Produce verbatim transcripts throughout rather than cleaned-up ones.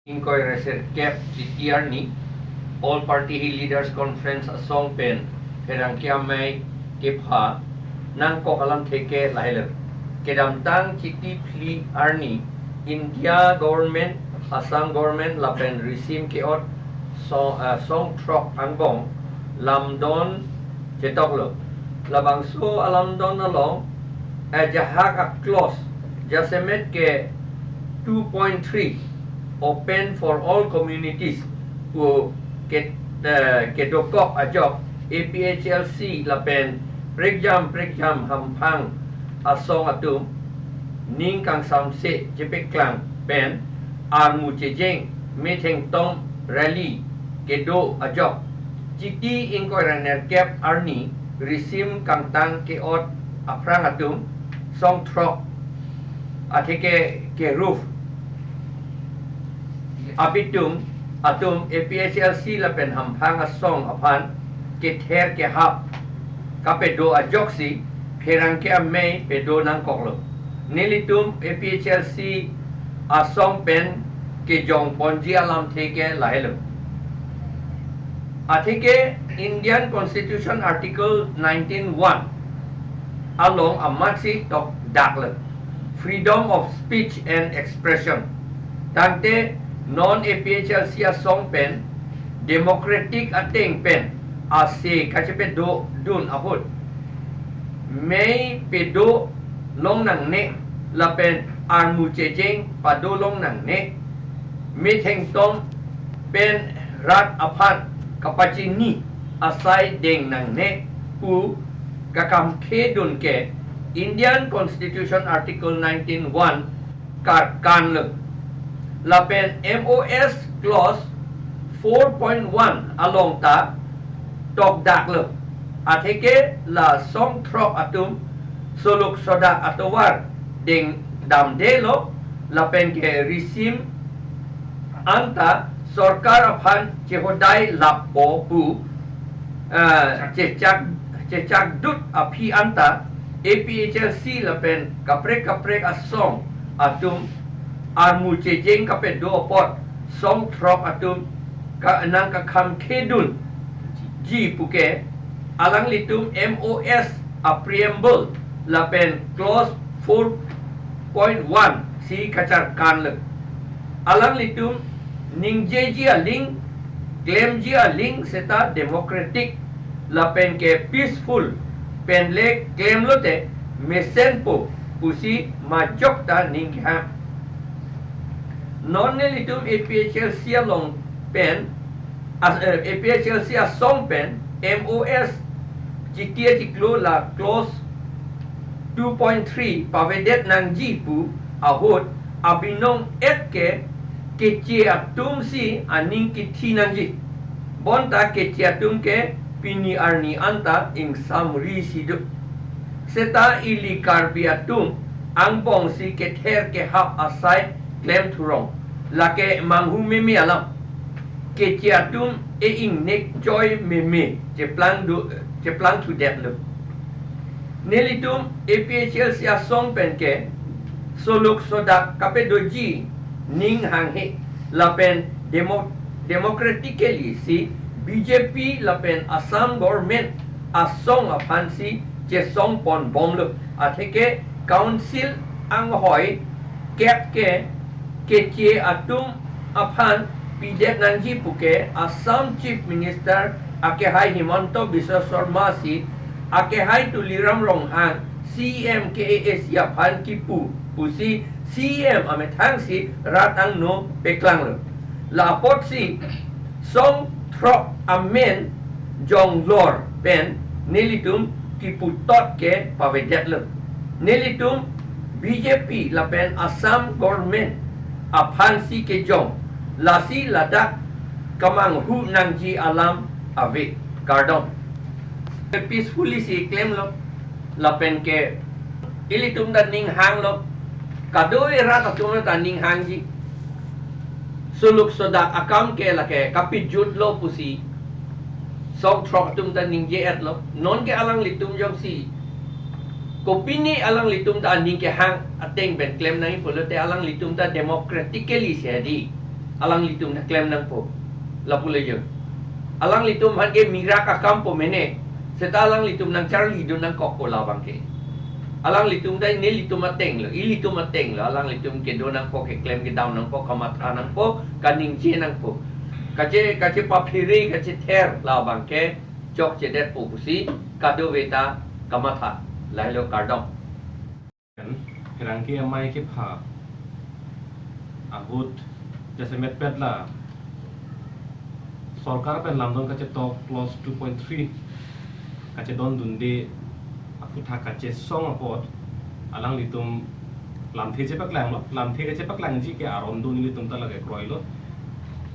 Ingkoi ra sirkep Chiti arni All Party Hill Leaders Conference asong pen pherangke amei kepha nangkok alamthe ke lahelo. Kedamtang Chiti phli arni India government, Assam government lapen risim ke-ot song, ah, song throk angbong lamdon chetoklo. Labangso alamdon along ajahak a-clause jasemet ke two point three, open for all communities, pu ke, eh, kedokok ajok A P H L C lapen prekjam prekjam hamphang asong atum ning kangsamse chepeklang pen armu chejeng methengtong rally kedo ajok Chiti ingkoi ra nerkep arni risim kangtang ke-ot aphrang atum song throk atheke ke roof abitum atum A P H L C lapen hamphang asong aphan kether kehap kapedo ajoksi pherangke amei pedo nangkoklo. Nelitum A P H L C asong pen kejong ponji alamthe ke lahelo. Atheke Indian Constitution Article nineteen one along amatsi tokdaklo, freedom of speech and expression. Tangte non A P H L C asong pen democratic ateng pen ase kachepedo dun ahut mei pedo long nangne lapen armu chejeng pado long nangne, methengtong pen rat aphan kapachini asai deng nangne pu kakamkhe dun ke Indian Constitution Article nineteen one karkanlo. Lapen M O S clause four point one along ta tokdaklo. Atheke la song throk atum soluk sodak atovar deng damdelo lapen ke risim anta sorkar aphan chehodai lappo pu, eh, chechak chechakdut aphi anta A P H L C lapen kaprek kaprek asong atum armu chejeng kapedo apot song throk atum ka nangkakhamkhe dunji puke alanglitum M O S a preamble lapen clause four point one si kacharkanlo. Alanglitum ningjeji aling, klemji aling seta democratic lapen ke peaceful pen le klemlote mesenpo pusi majok ta ning kehang. Non nelitum A P H L C along pen as, eh, A P H L C asong pen M O S Chiti achiklo la clause two point three pavedet nangji pu ahut abinong et ke keche atum si aning kithi nangji. Bonta keche atum ke pini arni anta ingsamri si do. Seta ili Karbi atum angbong si kether kehap asai klem thurong. Lake manghu meme alam. Keche atum e-ingnek joy meme cheplang do, cheplang thudetlo. Nelitum A P H L C asong pen ke soluk sodak kapedoji ning hanghe lapen demo-, democratically si B J P lapen Assam government asong aphan si chesong pon bomlo. Atheke council anghoi kep ke keche atum aphan pidet nangji puke Assam Chief Minister akehai Himanta Biswa Sarma si akehai Tuliram Ronghang C E M K A A C aphan kipu pusi C E M amethang si rat angno peklanglo. La apotsi song throk amen jonglor pen nelitum kiputot ke pavedetlo. Nelitum B J P lapen Assam government aphan si kejong lasi ladak kemanghu nangji alam ave, kardom. Peacefully si klemlo lapen ke ilitum ta ning hanglo, kadoi rat atum ta ning hangji. Soluk sodak akam ke lake kapijutlo pusi song throk atum ta ningje-etlo. Non ke alanglitum jongsi kopine alanglitum ta aning kehang ateng pen klem nangji pulote alanglitum ta democratically si hadi. Alanglitum ta klem nangpo. Lapu le yo. Alanglitum aphan ke mirak akam po mene. Seta alanglitum nangcharli dun nangkokpo labang ke. Alanglitum ta nelitum ateng lo, ilitum ateng lo. Alanglitum kedo nangpo, keklem kedam nangpo, kamatha nangpo, kaningje nangpo. Kache, kachepaphere, kachether labang ke chokchedetpo pusi kadokave ta kamatha. Lahelo, kardom. Pherangke amei kepha ahut jasemet pet la sorkar pen lamdon kachetok clause two point three kachedondunde aphuthak kachesong apot alanglitum lamthe chepaklanglo, lamthe kachepaklangji ke aron do, nelitum ta lake kroilo.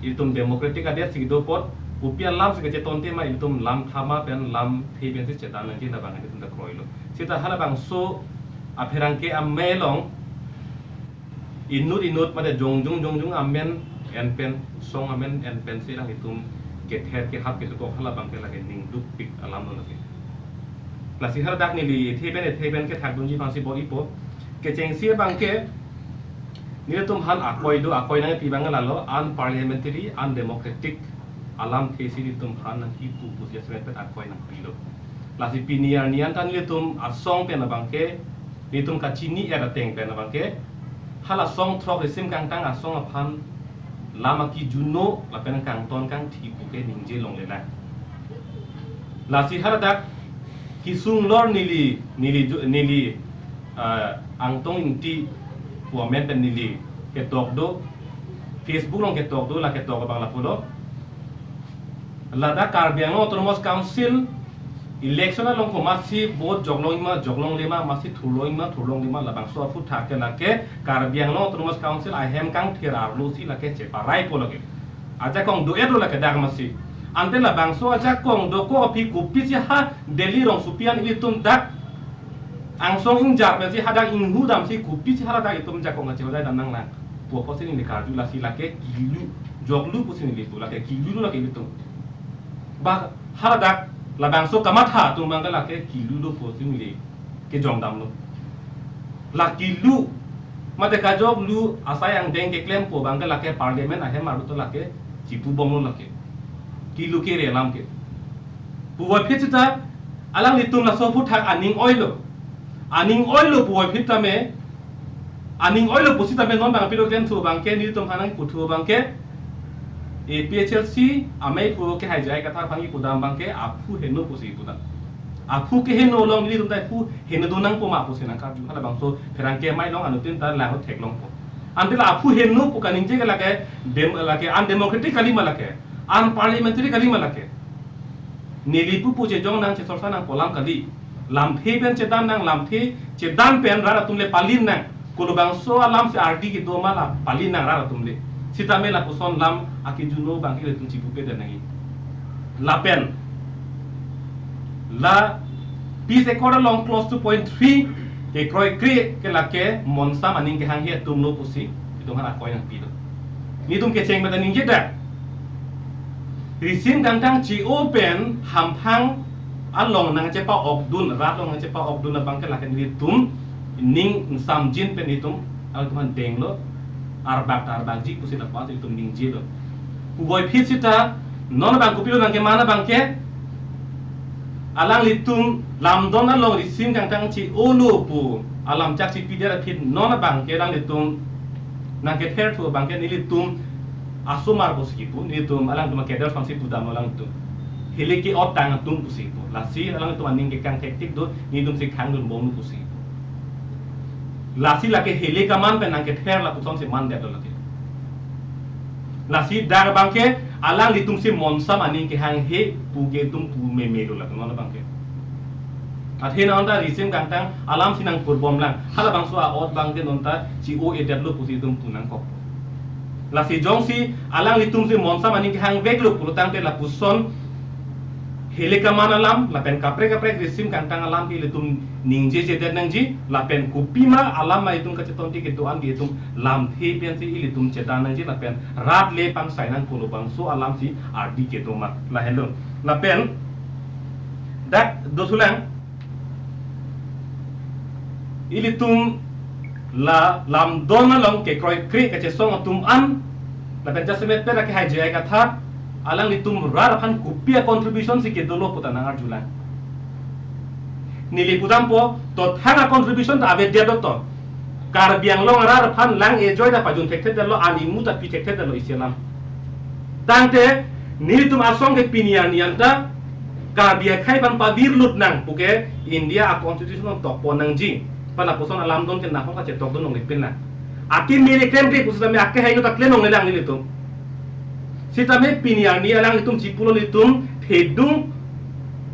Ilitum democratic adet si do apot, kopi alam si kachetonte ma, ilitum lamtha ma pen lamthe pensi chedan nangji labang ilitum ta kroilo. Seta halabangso apherangke amei along inut inut mate jongjung jongjung amen en pen, song amen en pensi alanglitum kether kehap kesukok halabang ke lake ningdukpik alam lo lake. Lasi haladak neli ethe pen ethe pen kethakdunji aphansi bor-ipo. Kechengsi abang ke nelitum aphan akoi do, akoi nangpi abang lalo unparliamentary, undemocratic alamthe si nelitum aphan nangkipu pusi jasemet pet akoi nangpilo. Lasi pini arni an ta nelitum asong pen abang ke, nelitum kachini er ateng pen abang ke, hala song throk risim kangtang asong aphan lam akijuno lapen kangton kangthi pu ke ningje longlelang. Lasi haladak kesung lor neli, neli ju-, neli, ah, Angtong Ingti pu amen pen neli ketok do, Facebook along ketok do, la ketok abang lapulo. Ladak Karbi Anglong Autonomous Council election along komatsi vote joklong ma, joklongle ma, masi thurlong ma, thurlongle ma, labangso aphuthak ke lake Karbi Anglong Autonomous Council ahem kangthir arlo si lake cheparaipo lake. Ajakong do-et lo lake dak masi. Ante labangso ajakong dokok aphi kopisi ha Delhi rongsopi an ilitum dak angsong ingjar pensi hadak inghu damsi kopisi haladak itum jakong kachehodai dam nanglang pu apotsi neli karju. Lasi lake kilu, joklu pusi neli pu, lake kilu lo lake ilitum. Ba haladak labangso kamatha atum abang ke lake kilu lo pusi neli kejong damlo. La kilu mate kajoklu asai angdeng keklempo abang ke lake parliament ahem arlo ta lake chipubomlo lake. Kilu kere alam ke. Puvoiphit seta alanglitum laso aphuthak aning oilo. Aning oilo puvoiphit tame, aning oilo pusitame non abang pidok den thu abang ke, nelitum aphan nangputhu abang ke, A P H L C amei aphu ke haijai kathar aphan kipu dam abang ke aphu heno pusi kipu dam. Aphu keheno along nelitum ta aphu heno do nangpo ma pusi nangkarju. Halabangso pherangke amei along anuttin ta lang theklongpo. Ante la aphu heno pu kaningje ke lake dem-, lake undemocratic kali ma lake, unparliamentary kali ma lake. Neli pupu chejong nang, chesorsa nangpo alam kali. Lamthe pen chedan nang, lamthe chedan pen rat atum le palin nang. Kolobangso alam si ardi kedo ma la palin nang rat atum le. Sitame lapuson lam akijuno abang ke ilitum chipupe den nangji. Lapen la peace accord along clause two point three kekroikre ke lake monsam aning kehanghe atum lo pusi itum aphan akoi nangpilo. Nelitum kecheng mate ningje dak. Risim kangtang chi-o pen hamphang along nangchepa-okdun, rat along nangchepa-okdun abang ke lake nelitum ning ingsamjin pen itum, alanglitum aphan denglo, arbak ta arbakji pusi lapuan itum ningjelo. Puvoiphit seta non abang kopilo nangkeman abang ke, alanglitum lamdon along risim kangtang chi-olo pu alam chak chipidet aphi non abang ke alanglitum nangkether thu abang ke nelitum asomar pusi kipu, nelitum alangtum a-cadre aphansi pudam alanglitum. Hele ke-ot tang atum pusi kipu. Lasi alanglitum aning kekang thektik do, nelitum si khangdunbomlo pusi kipu. Lasi lake hele kaman pen nangkether lapusonsi mandetlo lake. Lasi dak abang ke alanglitum si monsam aning kehanghe pu ke itum pu memelo lake non abang ke. Athe non ta risim kangtang alam si nangpurbomlang. Halabangso a-ot abang ke non ta chi-o-edetlo pusi itum pu nangkok. Lasi jongsi alanglitum si monsam aning kehangveklo pulotangte lapuson hele kaman alam lapen kaprek kaprek risim kangtang alam ke ilitum ningjejedet nangji, lapen kopima alam ma itum kachetonte kedo-an ke itum lamthe pensi ilitum chedan nangji, lapen rat le pangsai nang kolobangso alam si ardi kedo ma, lahelo. Lapen dak dothulang, ilitum la lamdon along kekroikre kachesong atum an Lapen jasemet pen akehai J I Kathar, alanglitum rat aphan kopi a-contribution si kedolo puta nang arjulang. Neli pudampo, to thang a-contribution ta avedet to. Karbi Anglong arat aphan lang ajoy ta pajun thekthedetlo, an imu ta pi thekthedetlo isi alam. Tangte, nelitum asong ke pini arni anta, Karbi akhei aphan pavirlut nang puke India a-constitution along tokpon nangji. Pu lapuson alamdon ke nahok kachetokdun longle pin nang. Akimi le klemkle pusitame akehai no ta klem longle lang nelitum. Sitame pini arni alanglitum chipulo nelitum thedung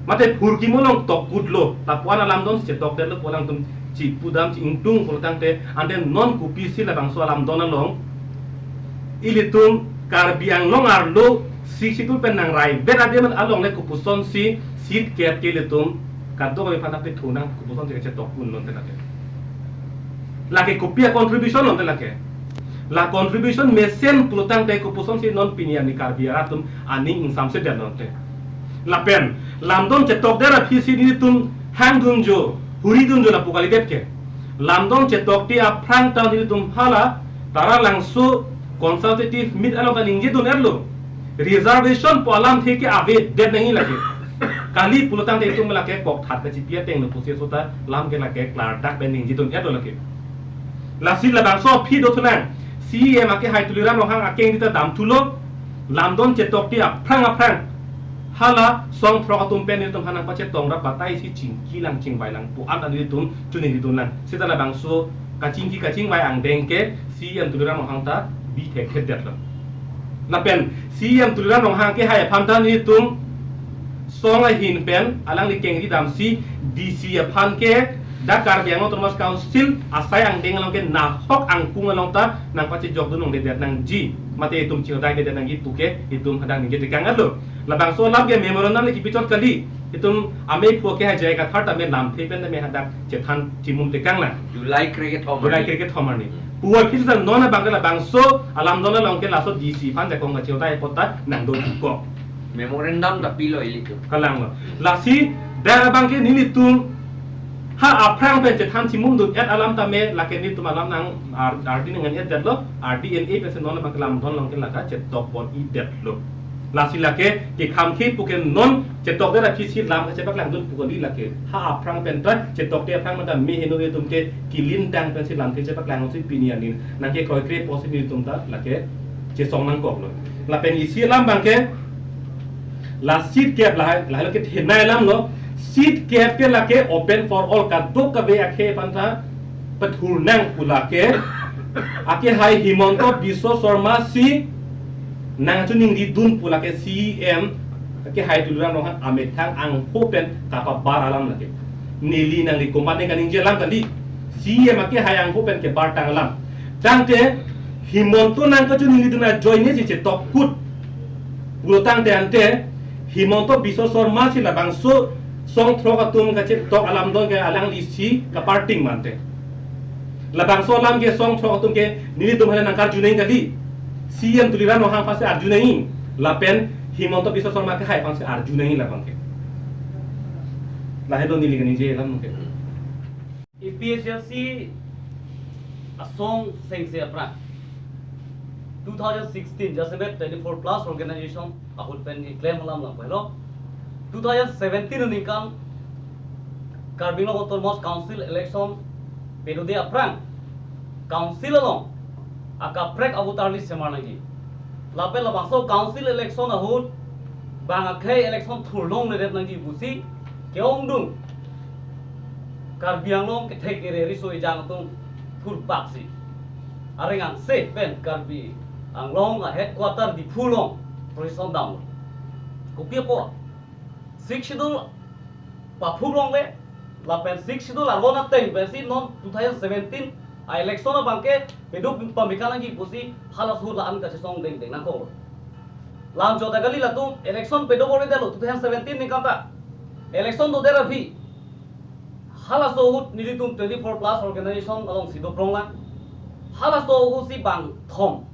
mate phurkimo along tokputlo. Lapu-an alamdon chetokdetlo pu alangtum chipudam chi-ingtung pulo tangte ante non kopisi labangso alamdon along ilitum Karbi Anglong arlo Sixth Schedule pen nangraivet adim along le kopuson si seat kep ke ilitum kadokave aphan apethunang kopuson si kachetokdun lonte lake. Lake kopi a-contribution lonte lake. La contribution mesen pulo tangte kopuson si non pini arni Karbi arat atum aning ingsamsedet lonte. Lapen lamdon chetokdet aphi si nelitum hangdunjo, huridunjo lapu kalidet ke. Lamdon chetokte aphrang ta nelitum hala Taralangso consultative meet along ta ningjedun-etlo. Reservation pu alamthe ke avedet nangji lake. Kali pulo tangte itum lake kokthat kachipi ateng lo pusi sota lam ke lake klardak pen ningjedun-etlo lake. Lasi labangso aphi dothulang, C E M akehai Tuliram Ronghang akeng ta damthulo, lamdon chetokte aphrang aphrang hala song throk atum pen nelitum aphan nangpachetong rap batai si chingki lang chingvai lang pu an ta nelitum choningridun lang. Seta labangso kachingki kachingvai angdeng ke C E M Tuliram Ronghang ta bi thekthedetlo. Lapen C E M Tuliram Ronghang akehai aphan ta nelitum song ahin pen alangli kengri damsi D C aphan ke dak Karbi Anglong Autonomous Council asai angdeng along ke nahok angkung along ta nangpachejokdun longledet nangji. Mate itum chihodaidedet nangji puke itum hadak ningje tekang-etlo. Labangso alam ke memorandum le kipichot kali. Itum amei phu akehai J I Kathar tame lamthe pen tame hadak chethan chimum tekang lang. July kre kethom July arni. Kre kethom arni. Puvoiphit ta non abang ke labangso alamdon along ke laso D C aphan jakong kachihodai apot ta nangdo jukok. Memorandum ta pilo ilitum. Kalanglo. Lasi dak abang ke nelitum ha aphrang pen chethan chimumdun-et alam tame lake nelitum alam nang ar-, ardi nang-en-etdetlo, ardi en-e pensi non abang ke lamdon along ke lake chetokpon-idetlo. Lasi lake kekham ke puke non chetokdet aphi si lam kachepaklangdun pu kali lake. Ha aphrang pen ta chetokte aphrang pen ta me heno atum ke kilin tang pensi lamthe chepaklang si pini arni nangkekroikre pusi nelitum ta lake chesong nangkoklo. Lapen isi alam abang ke la seat kep lahai, lahai lake thenei alamlo. Seat kep ke lake open for all, kadokave akhei aphan ta pethurnang pu lake akehai Himanta Biswa Sarma si nangchoningridun pu lake C E M akehai Tuliram Ronghang amethang angho pen kapabar alam lake. Neli nangli komatne kaningje alam kali, C E M akehai angho pen kebartang alam. Tangte Himanta nangkachoningridun ajoine si chetok kut pulo tangte ante Himanta Biswa Sarma si labangso song throk atum kachetok alamdon ke alangli si kaparting mante. Labangso alam ke song throk atum ke nelitum hala nangkarju nangji kali. C E M Tuliram Ronghang aphansi arju nangji. Lapen Himanta Biswa Sarma akehai aphansi arju nangji labang ke. Lahelo neli kaningje alam ke. A P H L C asong sengse aphrang two thousand sixteen jasemet twenty-four plus organization ahut pen keklem alam lang pahelo. Two thousand seventeen aningkan Karbi Anglong Autonomous Council election pedode aphrang council along akaprek avoter list semar nangji. Lapen labangso council election ahut bang akhei election thurlongledet nangji pusi ke-ongdung Karbi Anglong kethek ere riso ejang atum thurpaksi areng angse pen Karbi Anglong a headquarter Diphu along procession dam. Kopi apot Sixth Schedule paphurlongle lapen Sixth Schedule arlo ateng pensi non two thousand seventeen a election abang ke peduk pamika nangji pusi halaso la-an kachesong dengdeng nangkok. Lam jota kali latum election pedobor-edetlo two thousand seventeen aningkan ta. Election dodet aphi halaso ahut nelitum twenty-four plus organization alongsi doprong lang. Halaso ahut si bangthom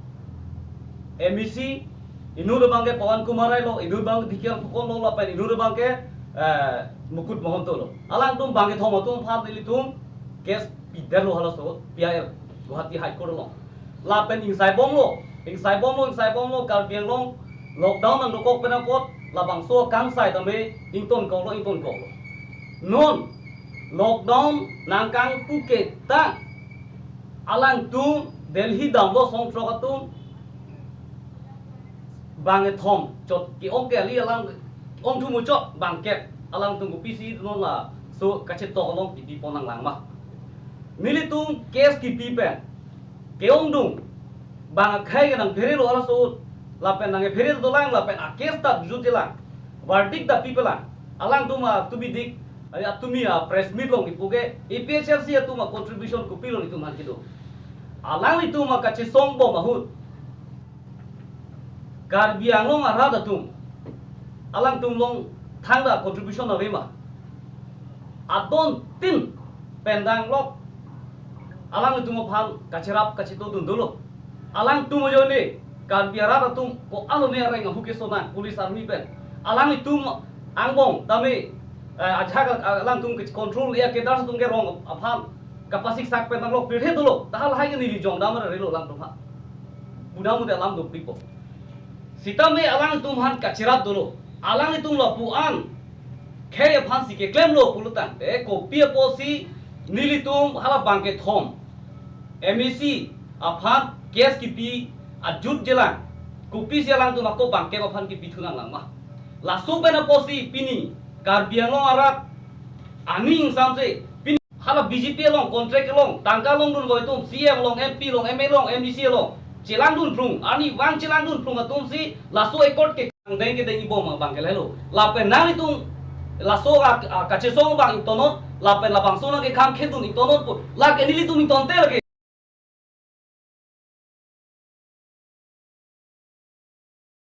M A C, inut abang ke Pawan Kumar Rai lo, inut abang Dikelang Phukon lo, lapen inut abang ke, eh, Mukut Mahanta lo. Alangtum bangkethom atum aphan nelitum case pidetlo halaso P I L Guwahati High Court along. Lapen ingsaibomlo, Ingsaibomlo, ingsaibomlo, Karbi Anglong lockdown nangdokok pen apot labangso kangsai tame ingtonkoklo, ingtonkoklo. Non lockdown nangkangpu ke ta alangtum Delhi damlo songthrok atum bang kethom chot ke-ong ke ali alang ongthu muchot bang kep alangtum kopisi non laso kachetok along kipi pon nanglang ma. Nelitum case kipi pen ke-ongdung bang akhei ke nangpherelo halaso ahut, lapen nangphere dolang lapen a-case ta jutjelang, verdict ta pipelang. Alangtum atubidik, atumi a-press meet along kipu ke A P H L C atum a-contribution kopilo nelitum aphan kedo. Alanglitum akachesongbom ahut Karbi Anglong arat atum alangtum along thangta contribution ave ma? Adontin pen danglok alanglitum aphan kacherap kachetodun dolo. Alangtum ajoine Karbi arat atum ko-an lone areng ahu keso nang police army pen. Alanglitum angbong tame, eh, ajahak alangtum ke control ya kedar atum ke rong aphan kapasik sak pen danglok pirthe dolo. Tahal hai ke neli jongdam relo alangtum ha. Budam udah alam dopikpo. Sitame alangtum aphan kacherap dolo. Alanglitum lapu-an khei aphansi keklemlo pulotangte kopi apotsi nelitum hala bang kethom M A C aphan case kipi ajutjelang. Kopisi alangtum ako bang kep aphan kipi thu nanglang ma? Laso pen apotsi pini Karbi Anglong arat aning samse pini hala B J P along contract along tangka longdunvoi atum, C M along, M P along, M L A along, M D C along chelangdun phrung, arnivang chelangdun phrung atumsi laso accord ke angdeng kedeng ibom abang ke lahelo. Lapen nanglitum laso a, a, kachesong abang ingtonnon, lapen labangso nangkekhang khedun ingtonnon pu. Lake nelitum ingtonte lake.